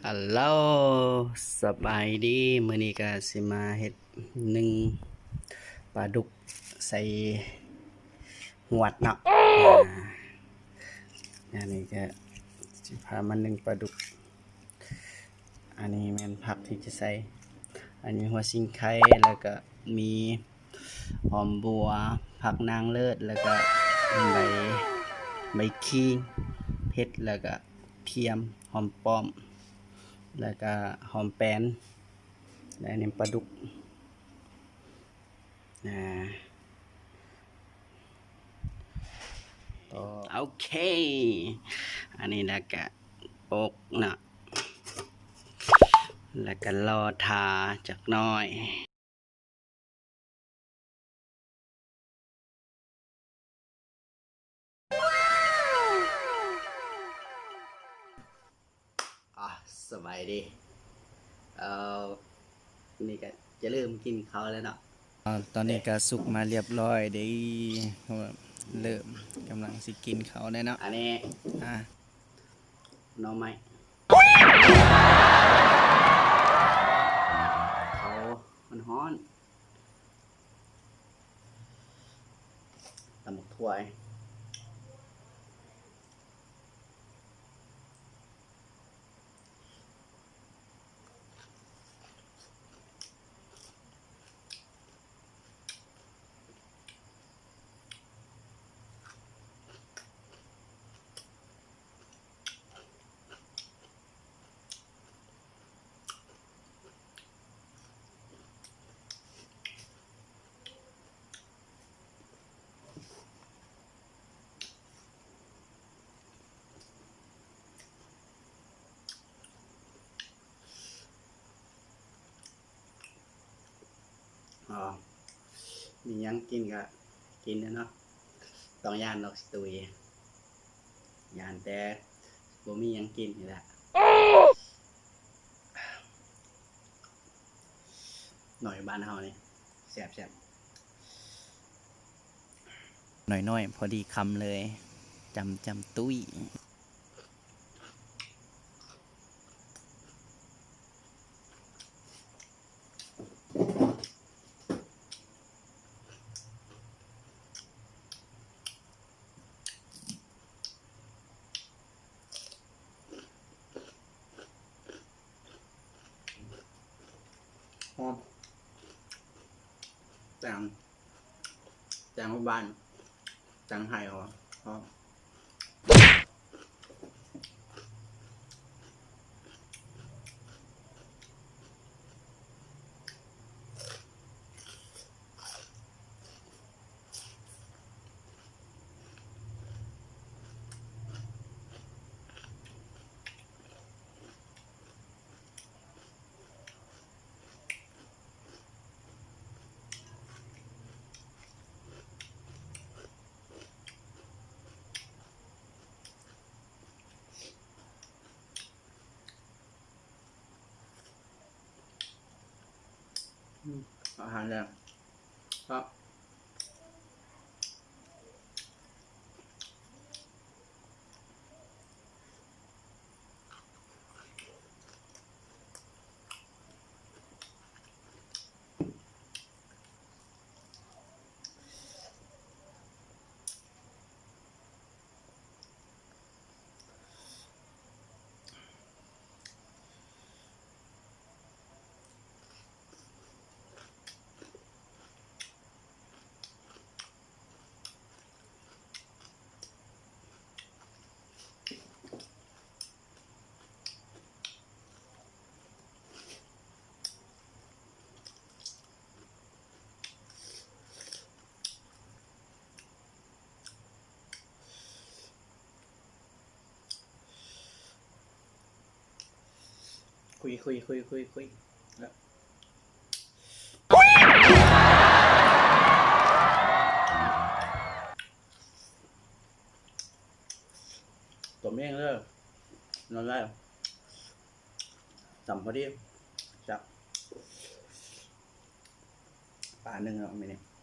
ຮັລໂຫຼ ສະບາຍດີ ມື້ນີ້ກະຊິມາເຮັດໜຶ້ງປາດຸກໃສ່ຫວດເນາະ. ອັນນີ້ກະຊິພາມາໜຶ້ງປາດຸກ. ອັນນີ້ແມ່ນຜັກທີ່ຈະໃສ່ ອັນນີ້ຫົວຊິງໄຄ ແລ້ວກະມີຫອມບົວ ຜັກນາງເລີດ ແລ້ວກະໃບ ໃບຂີງເຜັດ ແລ້ວກະທຽມ ຫອມປ້ອມ ແລ້ວກະຫອມແປ້ນ ແລ້ວອັນນີ້ປາດຸກ ອາ ໂອເຄ ອັນນີ້ແລ້ວກະປົກເນາະ ແລ້ວກະລໍຖ້າຈັກໜ້ອຍ. ອາ ສະບາຍດີ ເອີ ນີ້ກະຈະເລີ່ມກິນເຂົ້າແລ້ວເນາະ. ອາ ຕອນນີ້ກະສຸກມາລຽບຮ້ອຍເດ້ ເລີ່ມ ກຳລັງຊິກິນເຂົ້າແລ້ວເນາະ. ອັນນີ້ ອາ ໜໍ່ໄມ້ ເຂົ້າ ມັນຮ້ອນ ຕຳບັກຖົ່ວ. ອໍ ມີຫຍັງກິນກະກິນແຫຼະເນາະ ຕ້ອງຢ້ານດອກຊິຕຸຍ ຢ້ານແຕ່ບໍ່ມີຫຍັງກິນນີ້ແຫຼະ. ໜໍ່ໄມ້ບ້ານເຮົານີ້ແຊບໆ ໜ້ອຍໆ ພໍດີຄຳເລີຍ ຈຳ ຈຳຕຸ້ຍ. ຫອມ ແຕງ ແຕງບ້ານ ແຕງໄຮ່ເຮົາ ຫອມ. ອືມ ອາຫານແລງ ເພາະ ຄຸຍໆໆໆໆ ແລ້ວ ຕົ້ມເອງເດີ ນອນໄດ້ ຈຳພໍດີ ແຊບ ປາໜຶ້ງເນາະມື້ນີ້.